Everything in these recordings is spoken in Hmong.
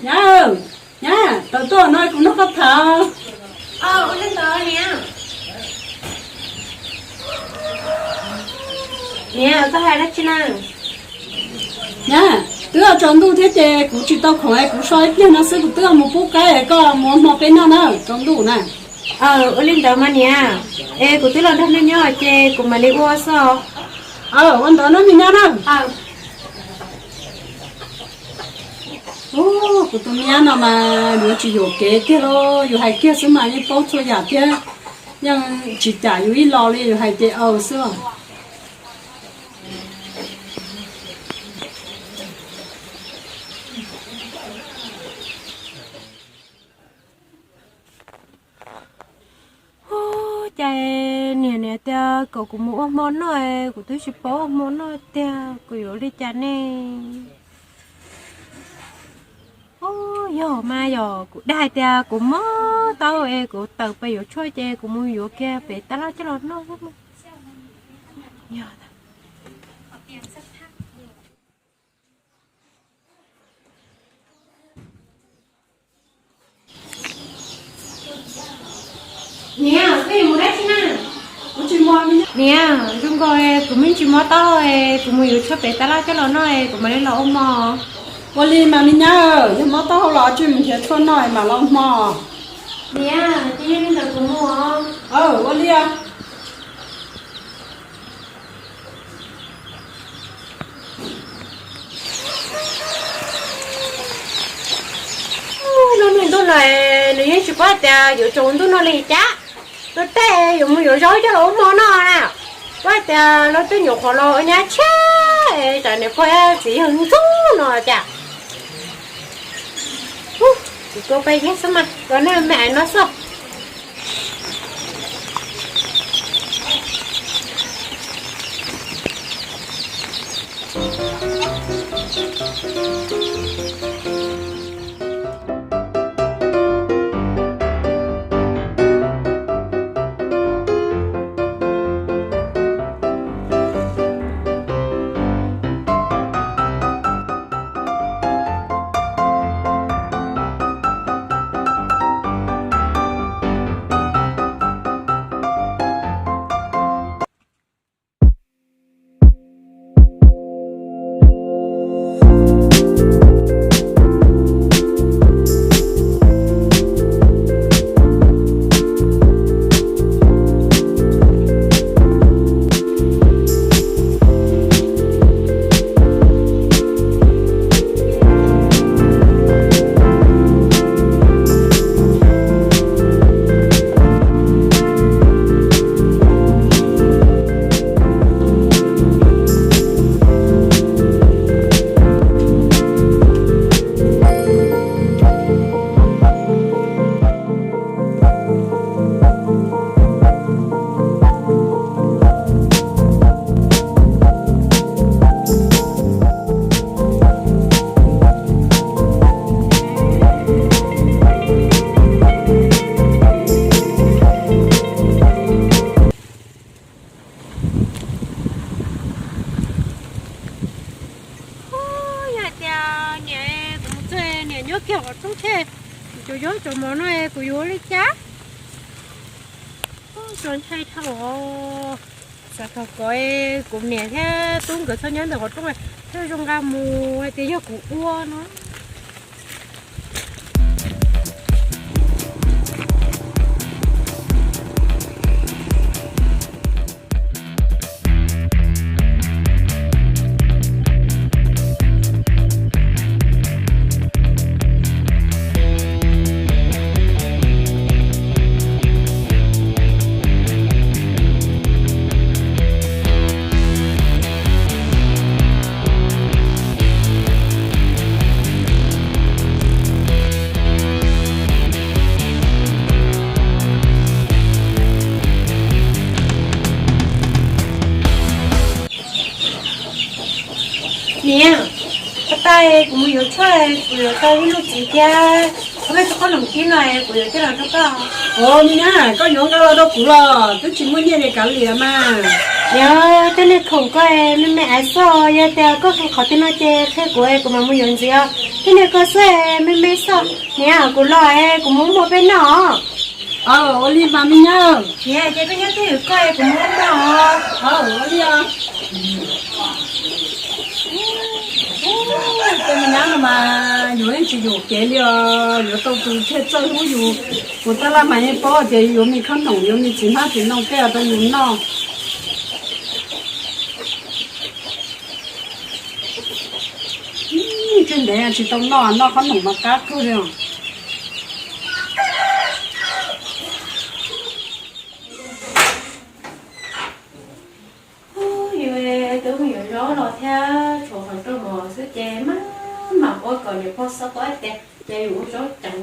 Nyab, nyab, tawm tuaj no kuv nrog koj tham. Niam, koj hais dab tsi na? Nyab, twb tsaus ntuj thiab ces kuv tsis tau khoom es kuv so ib pliag no xwb kuv twb mus pub qaib es koj mus ua hmo peb noj na, tsaus ntuj na. Ua li ntawd mas niam, es kuv twb los nrog nej nyob ces kuv mam li ua xwb. Ua ntawd na me nyab na. Kuv tus me nyab no mas yuav tsis yuam kev kiag los yus hais kiag xwb mas yeej paub txhua yam thiab, yeej tsis cam yus ib los li, yus hais ces aws xwb. Ub, cas niam niam tias kom kuv mus ua hmo noj, kuv twb tsis paub ua hmo noj tiag, kuv yuav ua li cas ne? Ub, yog mas yog kuv dag hais tias kuv mob taub hau es kuv tawm pem yuav tshuaj ces kuv mus yuav kiag pem tab laj coj los noj. Niam, koj yuav mus dab tsi na? Niam, zoo nkaus kuv me tsis mob taub hau, kuv mus yuav tshuaj pem tab laj coj los noj kuv mam li los ua hmo. Ua li mas me nyab, yog mob taub hau los tsij mus nrhiav tshuaj noj mam los ua hmo. Niam, ces yog li ntawd kuv mus. Ua li. Lub me ntuj no nws yeej tsis paub tias yuav tsaus ntuj no li cas. Lub caij yuav mus yuav zaub coj los ua hmo noj na, paub tias lub caij nyuam qhuav los ua nyab tshiab, tsam niam pog txiv yawg ntxub no cas. Kuv tua paj yeeb xwb mas, los nej me ais no xwb. Yog hais tias niam, kuv mus txog niam nyob kiag qhov rooj thiab, tsuas yuav tsuas mov no kuv yuav ua li cas? Tsuas ntshai dhau. Xav kom kuv niam thiab tub nkawd txhob nyob ntawm qhov rooj, thiaj zoo nqa mus hais tias yog kuv ua no. Niam, koj tais kuv mus yuav tshuaj, kuv yuav tau ib lub txiv thiab ob peb tug qhob noom kib no, kuv yuav coj los rau koj. Ua, me nyab, koj yuav nqa los rau kuv los twb tsis muaj nyiaj li kav liam mas. Niam, tej niag khoom koj me me ais xwb, yog tias koj qhia qhov twg no ces qhia kuv, kuv mam mus yuav ntxiv os. Tej niag koj xwb me me xwb. Niam, kuv los es kuv mus muag peb noj. Aw, ua li mas me nyab. Niam, ces koj nyob twj ywm koj, kuv mus muag. Aw, ua li os. Tej me nyab no mas yus yeej tsis yuam kev li os, yuav tau tus thiaj txawj hlub yus. Kuv tab laj mas yeej paub tias yuav me khob noom, yuav me txiv hmab txiv ntoo tej rau yus noj. Tsis ntev tsis tau noj, noj khob noom mas qab kawg li os. Yus twb mus yuav zaub los thiab tshuav qhov rau mov xwb ces mam mam ua kom niam pog xob pob tias ces yus ua zaub ceev.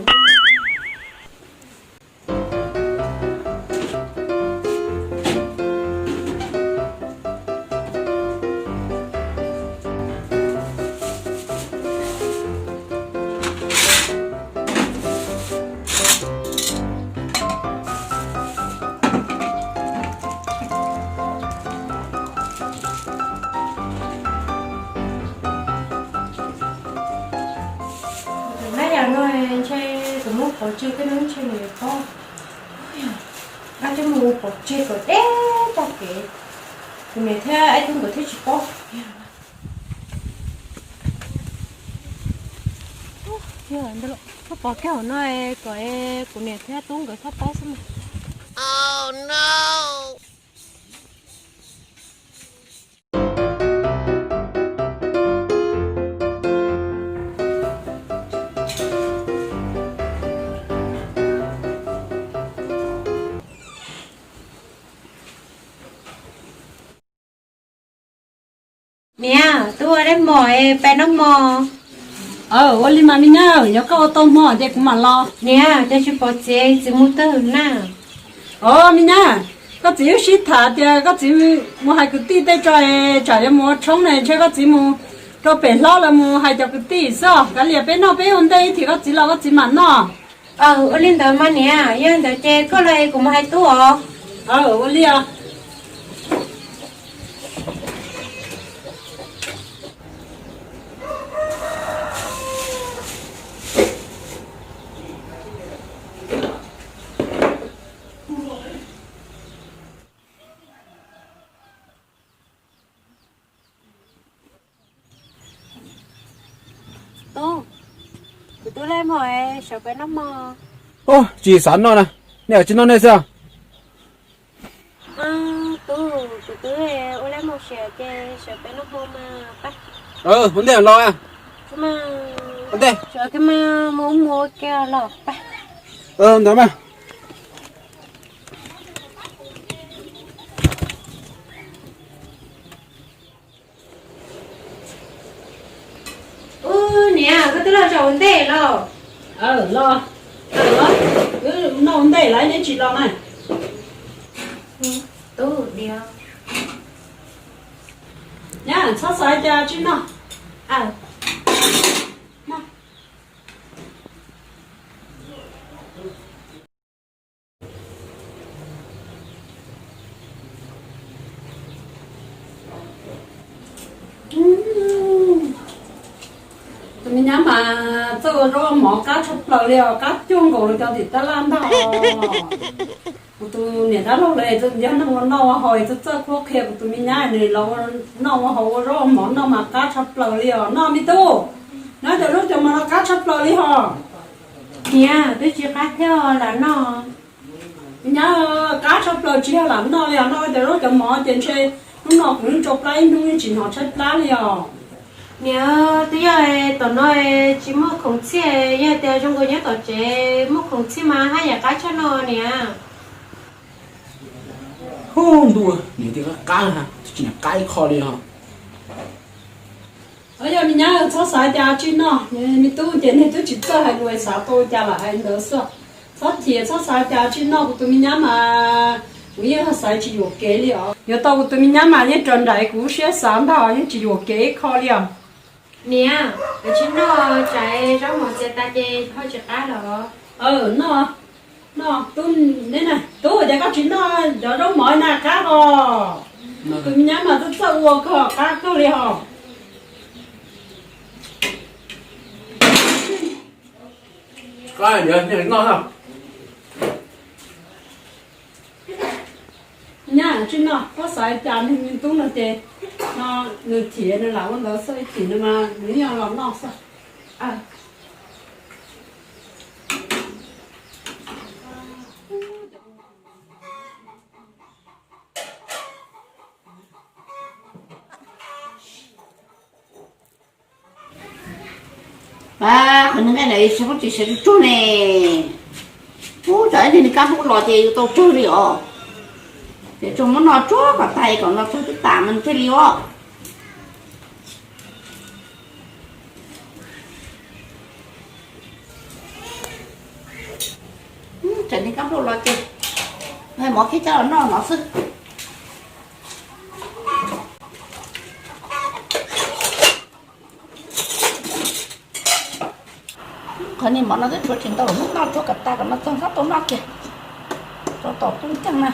Tus nab yam no ntshe tus muab pov tseg tej no ntshe nws yuav paub. Nqa coj mus pov tseg kom deb tag kev, kuv niam thiab Aib Tub nkawd thiaj tsis paub. Koj pov kiag hauv no kom kuv niam thiab Tub nkawd txhob paub xwb mas. Niam, twb ua dab mos, peb noj mov. Aw, ua li mas me nyab, yog koj ua tau hmo ces kuv mam los. Niam, cas tsis pom txiv, txiv mus twg na? Aw me nyab, koj txiv wb sib tham tias koj txiv mus hais kwv tij tej tso, tsam yuav mus ua tshoob ne, ntshe koj txiv mus rau pem hlob lawm mus hais cov kwv tij xwb. Kav liam peb noj peb ua ntej ib chim koj txiv los koj txiv mam noj. Aw, ua li ntawd mas niam, yog li ntawd ces koj los es kuv mus hais Tub os. Aw, ua li os. Tub, kuv twb ua mov, sawv peb noj mov. Tsis xav noj na, nej tsis noj nej xwb. Tub, kuv twb ua mov siav ces sawv peb noj mov mas pab. Ua ntej los. Ua ntej. Sawv kiag mas mus ua mov kiag los pab. Ntawd mas. Ub, niam, koj twb los zaum ua ntej los? Los, wb noj ua ntej lawm neb tsis los na. Tub, diam. Nyab, txhob xav cas tsis noj. Tus me nyab mas txawj ua zaub mov qab tshaj plaws li os, qab cuag nkaus li cov tim tab laj ntag. Kuv tus niam dab laug lawv txawj nco neeg ua noj ua haus, txawj txawj qhuab qhia kuv tus me nyab nws los ua noj ua haus ua zaub ua mov noj mas qab tshaj plaws li os. Noj me tub, noj cov zaub cov mov no qab tshaj plaws li hos. Niam, twb tsis qab thiab lam noj. Me nyab, qab tshaj plaws tsis yog lam noj li os, noj cov zaub cov mov ces ntshe hnub no kuv yeej tsau plab ib hnub yeej tsis hnov tshaib plab li os. Niam, twb yog tom no tsis muaj khoom txhij, yog tias zoo nkaus nyob tom tsev muaj khoom txhij mas haj yam qab tshaj no niam. Hu ntua, niam tias qab, twb tsis niam qab ib qho li os. Yog me nyab txhob xav cas tsis noj, me tub ces niag twb tsis txawj hais lus xav tau cas lam hais ntawd xwb. Txhob chim txhob xav cas tsis noj, kuv tus me nyab mas kuv yeej xav tsis yuam kev li os. Yuav tau kuv tus me nyab mas yeej raws nraim kuv siab xav ntag, yeej tsis yuam kev ib qho li os. Niam, koj tsis noj tsam zaub mov txias tas ces ho tsis qab los? Noj, noj, tub, neb na, tub, cas koj tsis noj cov zaub mov na qab os? Tus me nyab mas txawj txawj ua kawg, qab kawg li hos. Nyab tsis noj, koj xav cas nws tub no ces no nws thiaj nws lam ua ntawd xwb, ib chim no mas nws yeej los noj xwb. Qhov nws nqaij ntawd sawv tsis sawv tsuag tsuag ne. Ub, tsam ib ntsis nws kab npauj los ces yus tau tsawg li os. Ces tsuas muab noj tsuag kom tas kom noj tsuag twb tas mas thiaj li os. Tsam nws kab npauj los ces mov kiag coj los noj no xwb. Qhov niag mov no twb tshuav tsis ntau, muab noj tsuag kom tas kom noj txog hnub tau noj kiag. Rau tom tub ceej na.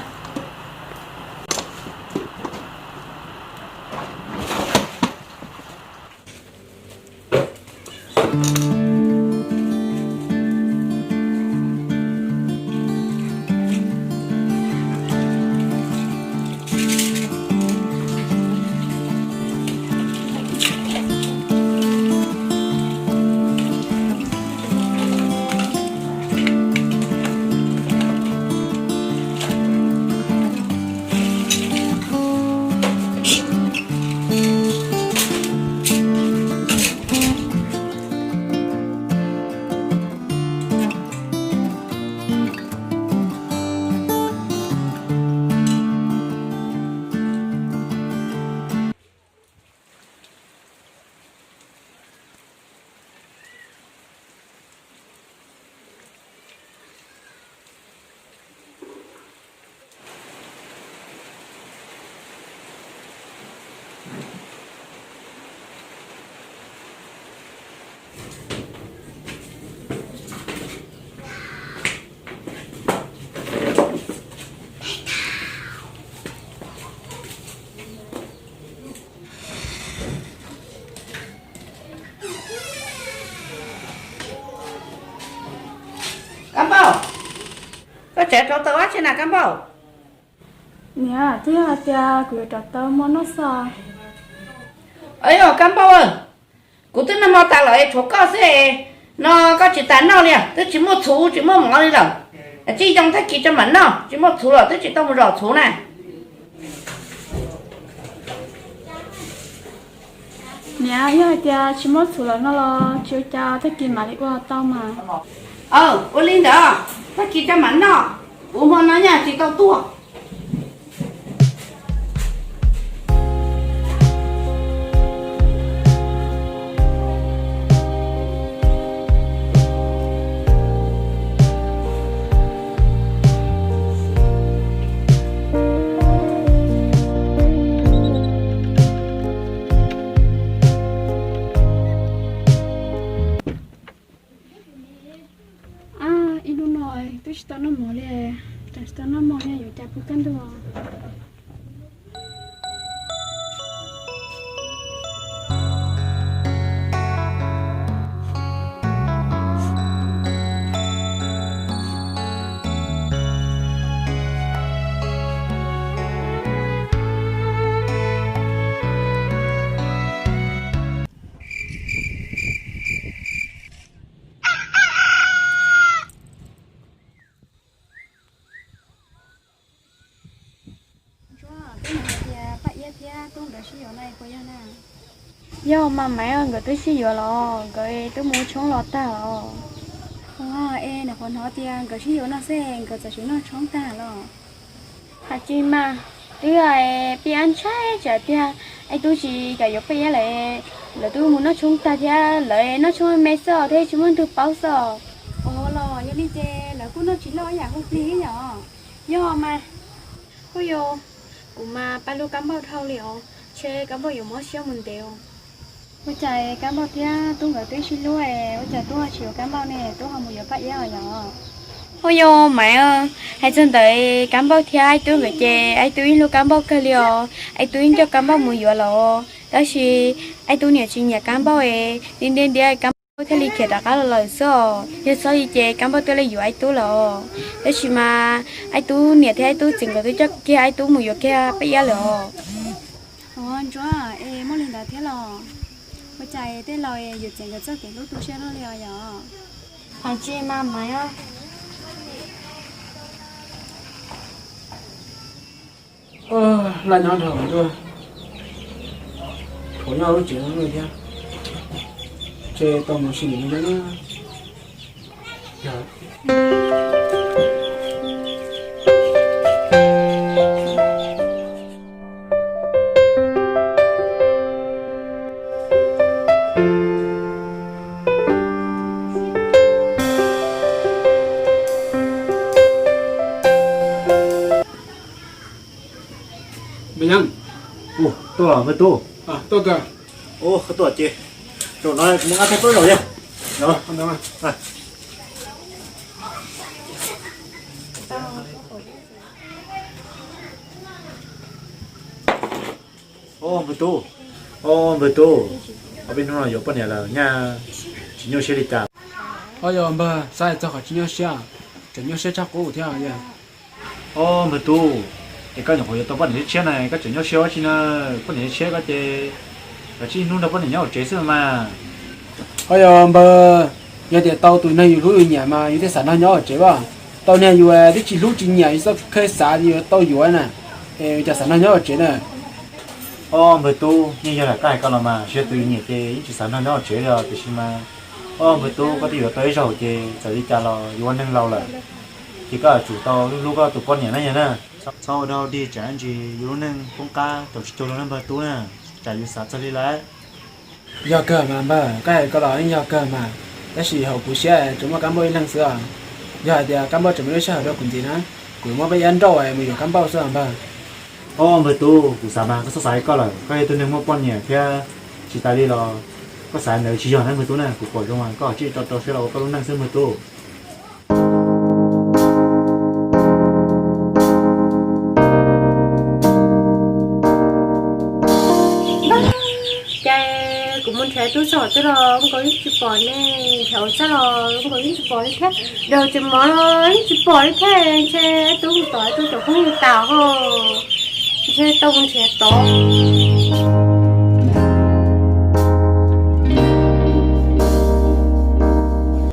Kab Npauj, koj tseem rauv taws ua dab tsi na Kab Npauj? Niam, twb yog hais tias kuv yuav rauv taws muab noj xwb. Yog Kab Npauj, kuv twb noj hmo tas lawm es tshuav koj xwb no, koj tsis tas noj li os, twb tsis muaj txhuv tsis muaj mov li lawm. Tsis yoo tag kis tso mam noj, tsis muaj txhuv los twb tsis tau mus zom txhuv na. Niam, yog hais tias tsis muaj txhuv lawm no los tsis ua cas, tag kis mam li ua tau mas. Ua li ntawd, tag kis tso mam noj, kuv hmo no nyaj tsis tau tuaj. Ib hnub no twb tsis tau noj mov li, tseem tsis tau noj mov ne, yuav cas pw kaj ntug. Ntsuab, twb mus hais tias Paj Iab thiab Tub nkawd sib yuav no puas yog na? Yog mas Maiv, nkawd twb sib yuav los, nkawd twb mus ua tshoob los tag los. Ua, es nws qhuav hnov tias nkawd sib yuav no xwb nkawd txawm tsis noj tshoob tag los? Hais tsis mas, twb Paj Iab ntshai tsam tiag, es Tub tsis kam yuav Paj Iab lawm, lawv twb mus noj tshoob tag thiab, lawv noj tshoob me xwb thiab tsis muaj leej twg paub xwb. Ua los yog li ces lawv kuj noj tsis loj ib yam hu plig ib yam. Yog mas. Huj yus, kuv mas pab lub Kab Npauj dhau li os, ntshe Kab Npauj yuav mob siab mus ntev os. Ua cas Kab Npauj thiab Tub nkawd twb sib hlub es ua cas Tub ho tsis yuav Kab Npauj ne, Tub ho mus yuav Paj Iab os yog? Ua yog Maiv, hais txog ntawm Kab Npauj thiab Aib Tub nkawd ces Aib Tub yeej hlub Kab Npauj kawg li os, Aib Tub yeej coj Kab Npauj mus yuav lawm os. Tab sis Aib Tub niam tsis nyiam Kab Npauj es ntiab ntiab ntiab Kab Npauj thiaj li khiav rov qab los lawm xwb os. Yog txhob li ces Kab Npauj twb li yuav Aib Tub lawm os. Tab sis mas Aib Tub niam thiab Aib Tub txiv nkawd twb coj kiag Aib Tub mus yuav kiag Paj Iab lawm os. Ua Ntsuab, es muaj li ntawd thiab los? Ua cas tej laus yuav txiav nkawd txoj kev hlub tu siab luaj li os yog? Hais tsis mas Maiv. Laj nyob nrog ntuj, thuav nyob lub tsev no thiab, ntshe tau mus sim mus nyob. Npawg Yeeb. Tuaj, npawg Tub. Tuaj kawg. Tuaj ces, zaum no kuv muab nqa tau tub zaum yog. Npawg Tub, npawg Tub, ob peb hnub no yuav poj niam lawm nyaj tsis nyuaj siab li cas? Ob yog npawg, xav hais txog qhov tsis nyuaj siab, tseem nyuaj siab tshaj qub thiab yog. Ob npawg Tub, es koj nyuam qhuav yuav tau poj niam tshiab tshiab na koj tseem nyuaj siab ua tsi na? Poj niam tshiab koj ces kav tsij ib hnub nrog poj niam nyob hauv tsev xwb mas. Ob yog npawg, yog tias tau tus neeg yus hlub yus nyiam mas yus thiaj xav nrog nyob hauv tsev as. Tau niag yus twb tsis hlub tsis nyiam yus txoj kev xav yus tau yuav na, es cas xav nrog nyob hauv tsev na? Ob npawg Tub, yeej yog li koj hais ko los mas, yog tus yus nyiam ces yeej tsis xav nrog nyob hauv tsev li os. Tiam sis mas ob npawg Tub, koj twb yuav tau ib zaug ces txawm li cas los yus ua neeg laus lawm, ces koj yuav tsum tau hlub hlub koj tus poj niam na yog na. Txhob ua dog dig tsam ntsis yus lub neej poob qab tau tsis cuag li npawg Tub na, tsam yus xav txog li lawm. Yog kawg mas npawg, koj hais ko los yeej yog kawg mas, tab sis hauv kuv siab tsuas muaj Kab Npauj ib leeg xwb os. Yog hais tias Kab Npauj tseem muaj lub sij hawm rau kuv ntxiv na, kuv muab Paj Iab nrauj mus yuav Kab Npauj xwb os npawg. Ob npawg Tub, kuv xav mas koj txhob xav li ko lawm, koj yog tus neeg muaj poj niam thiab, tsis tas li los koj xav ntawd tsis yog na npawg Tub na, kuv pom zoo mas koj tsis tau rau siab los ua koj lub neej xwb npawg Tub. Ces kuv mus nrhiav Tub txog twg los nkaus yeej tsis pom ne, nrhiav txog los nkaus yeej tsis pom li thiab, daws tsev mov los yeej tsis pom li thiab, ntshe Tub mus tom Tub cov phooj ywg tas ho, ntshe tau mus nrhiav tod.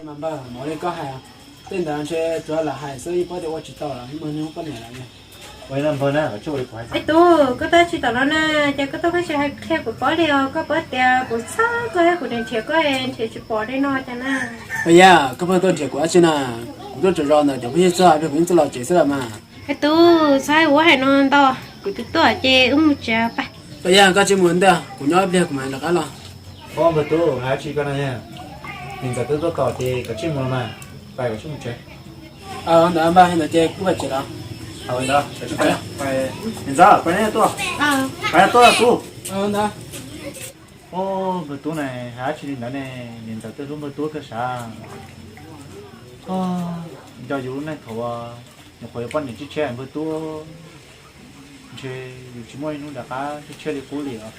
Mas npawg, li koj hais, tej ntawd ntshe tsuas lam hais xwb, yeej paub tias ua tsis tau lawm, muaj neeg poj niam lawm. Aib Tub, koj tuaj tsis tom no na, ces koj tuaj koj tsis hais qhia kuv paub li os, koj paub tias kuv txhawj koj thiab kuv niaj nrhiav koj nrhiav tsis pom li no cas na. Yog koj pheej tuaj nrhiav kuv dab tsi na? Kuv tuaj tsaug zog ntawm cov phooj ywg txog, kuv yeej tuaj los tsev xwb los mas. Aib Tub, txhob hais ua hais no ntau, kuv twb tuaj ces wb mus tsev pab. Yog koj tsis mus ntag, kuv nyob ib pliag kuv mam rov qab los. Ob npawg Tub, hais dab tsi koj na? Niam ntxawm twb tuaj tos ces koj tsis mus los mas, pab koj tsis mus tsev. Ntawd npawg, ntawd ces kuv pab tsev los. Niam ntxawm, pab neb tuaj, pab tuaj Tub. Ob npawg Tub na, hais dab tsi li ntawd ne? Niam ntxawm twb hlub npawg Tub kawg sav. Nco yus lub neej thaum nyuam qhuav yuav poj niam tshiab tshiab npawg Tub, ntshe yus tsis muaj ib hnub rov qab tshiab tshiab li qub li os.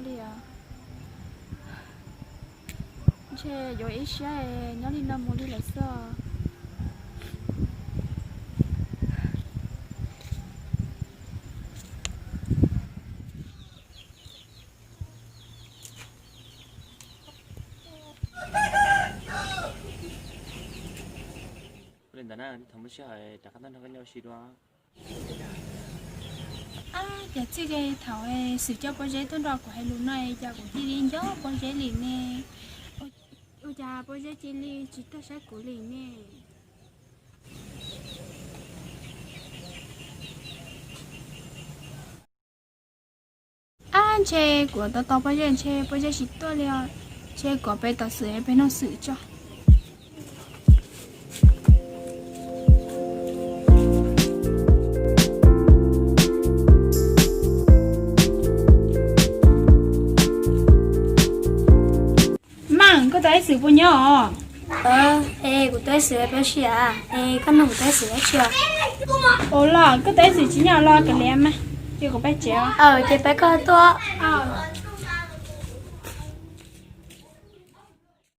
li os. Ntshe yuav ib siab nyob li no mus li lawm xwb. Li ntawd na, thaum muaj sij hawm rov qab tuaj nrog koj nyob ua si dua. Ab, cas txij li thaum Xwm coj Pob Zeb tuaj nrog kuv hais lus no cas kuv cia li nco Pob Zeb li ne. Ua cas Pob Zeb cia li tsis tuaj saib kuv li ne? Ab, ntshe kuv tos tos Pob Zeb ntshe Pob Zeb tsis tuaj li os. Ntshe kuv pem tos Xwm pem nug Xwm tso. Maj, koj tos Xwm puas nyob os? Es kuv tos Xwm peb si a, es koj nug kuv tos Xwm dab tsi os? Ua los koj tos Xwm tsis nyob los kav liam mas, ces kuv peb tsev os. Ces peb koj tuaj.